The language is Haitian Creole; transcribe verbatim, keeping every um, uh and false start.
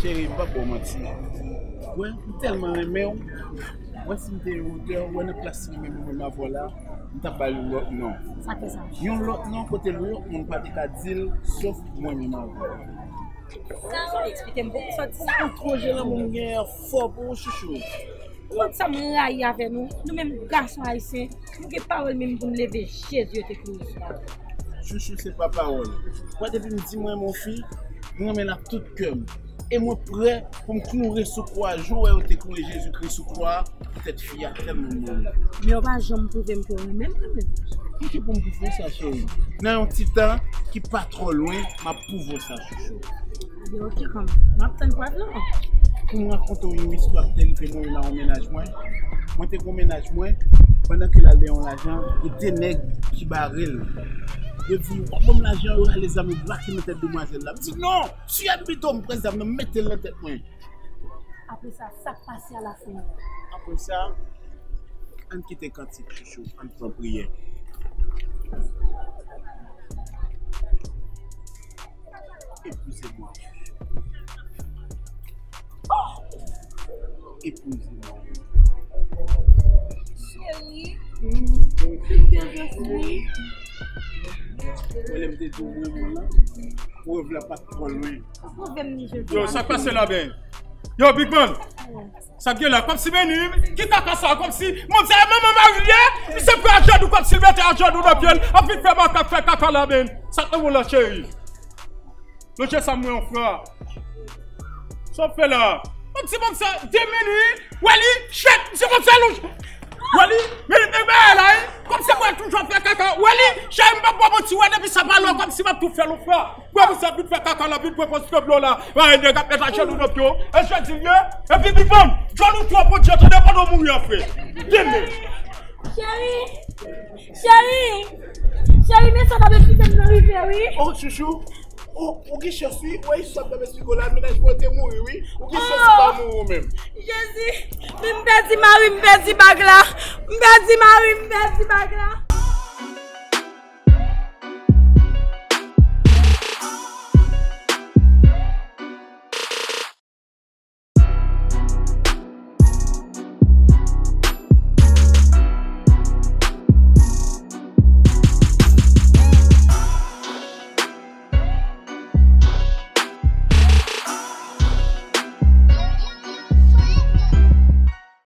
Cheri, m p ap ba w manti. Wè, m tèlman renmen w. Wè, si m te yon otè, wè, nan plas li menm, menm avè w la, m t ap ba l yon lòt non. Sa k fè sa? Yon lòt non kote l wè, moun pa te ka di l, sòf mwen menm avè w. Sa w eksplike m, bon, sa w di sa? Ou twò jere, moun gen fò pou ou, chouchou. Ou konn sa m rayi avè nou? Nou menm gason ayisyen, nou gen pawòl menm pou n leve je nou te kouri sou la. Chouchou, se pa pawòl. Wè, depi m di m renmen yon fi, m renmen l ak tout kè m. E mwen prè pou m kloure sou kwa, jan w wè yo te kloure Jezikri sou kwa, poutèt fi a tèlman m renmen. Men w pa janm pwouve m ke w renmen m kanmenm. Kiki pou m pwouve w sa, cheri? Nan yon ti tan ki pa twò lwen, m ap pwouve w sa, chouchou. Ebyen, oke, kanmenm. M ap tann prèv lan. Pou m rakonte w yon istwa ki te rive mwen nan yon mennaj mwen. Mwen te gen yon mennaj mwen, pandan ke l al dèyè yon lajan, gen de nèg ki bare l. Yo di, "W ap ban m lajan," yo rale zam, yo brake nan tèt demwazèl la. M di, "Non! Tiye m pito, m pran zam nan, m mete l nan tèt mwen." Apre sa, sa k pase alafen? Apre sa, ann kite kantik, chouchou, ann pran priyè. Épousez-moi. Épousez-moi. Cheri, ke je suis. Mwen, lè m te di w mwen, mwen la, prèv la pa t twò lwen. Pwouve m ni jodi a. Yo, sa k pase la, ben? Yo, Big Man. Sa k gen la, kòmsi menm, ki kaka sa, kòmsi, manzè, manman mari l ye, misye pran ajenou, kòmsi l mete ajenou nan pye l, ap vin fè makak, fè kaka la, men. Sa k nan men w la, cheri? Lonje sa mwen, yon fra. Sa w fè la? Kòmsi, manzè, demen li, wè li, chèt, misye kòmsi lonje. Wè li, men, men, men, la, wi. Kòmsi mwen toujou ap fè kaka. Wè li, cheri, m p ap ba w manti, wè, depi sa pa lò, kòmsi m ap tou fè l, yon fra. Wè, misye ap vin fè kaka la, vin pran pòz tablo la. Wè, nèg ap met ajenou nan pye w. E jodi l ye, epi Big Man, djòl ou twò, Bondye, tande, pandan w mouri a, frè. Demen. Cheri, cheri, cheri, men sa t ap eksplike m nan rive, wi. Oh, chouchou, ou, ou gen chans, wi. Wè, sa t ap eksplike w la, mennaj mwen te mouri, wi. Ou gen chans, ou pa mouri ou menm. Jezi, men m pèdi mari m, m pèdi bag la. M pèdi mari m, m pèdi bag la.